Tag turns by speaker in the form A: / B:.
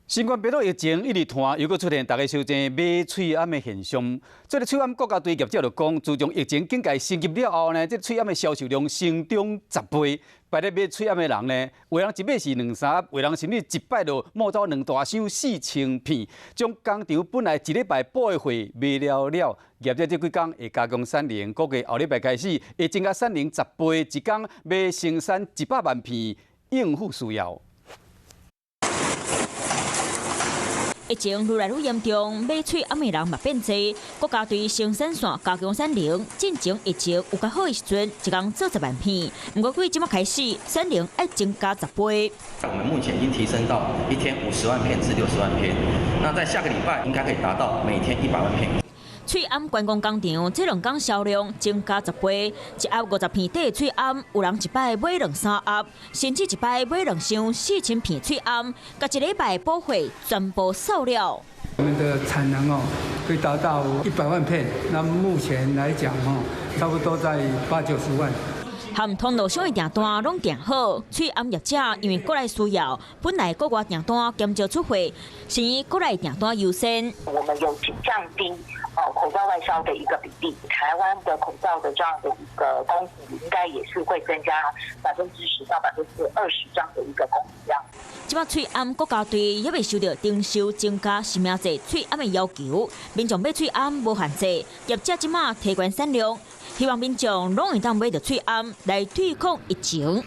A: 新冠病毒疫情一直拖，又閣出現大家相爭買喙罨的現象。這个喙罨國家隊業者就講，自從疫情警戒升級了後呢，這个喙罨的銷售量成長10倍。排咧買喙罨的人呢，有人一買是兩三盒，有人甚至一擺就摸走兩大箱4000片，將工廠本來一禮拜補的貨賣了了。業者這幾工會加強產能，估計後禮拜開始會增加產能十倍，一工欲生產100萬片應付需要。
B: 疫情愈來愈嚴重，買喙罨的人嘛變濟。國家隊生產線加強產能，進前疫情有較好的時陣，一工做10萬片。毋過對這馬開始，產能愛增加十倍。
C: 我們目前已經提升到一天50萬片至60萬片，那在下個禮拜應該可以達到每天100萬片。
B: 喙罨觀光工廠這兩工銷量增加十倍，一盒50片的喙罨，有人一擺買兩三盒，甚至一擺買兩箱4000片喙罨，共一禮拜補貨全部掃了。
D: 我們的產能哦，可以達到100萬片，那目前來講哦，差不多在八九十萬。
B: 含通路商的訂單攏訂好，喙罨業者因為國內需要，本來國外訂單減少出貨，是以國內訂單優先。
E: 我們有降低哦口罩外銷的一個比例，台灣的口罩的這樣的一個供給，應該也是會增加10%到20%這樣的一個供給量。
B: 這擺喙罨國家隊猶未收到徵收增加實名制喙罨的要求，民眾買喙罨無限制，業者這馬提懸產量，希望民眾攏會當買著喙罨來對抗疫情。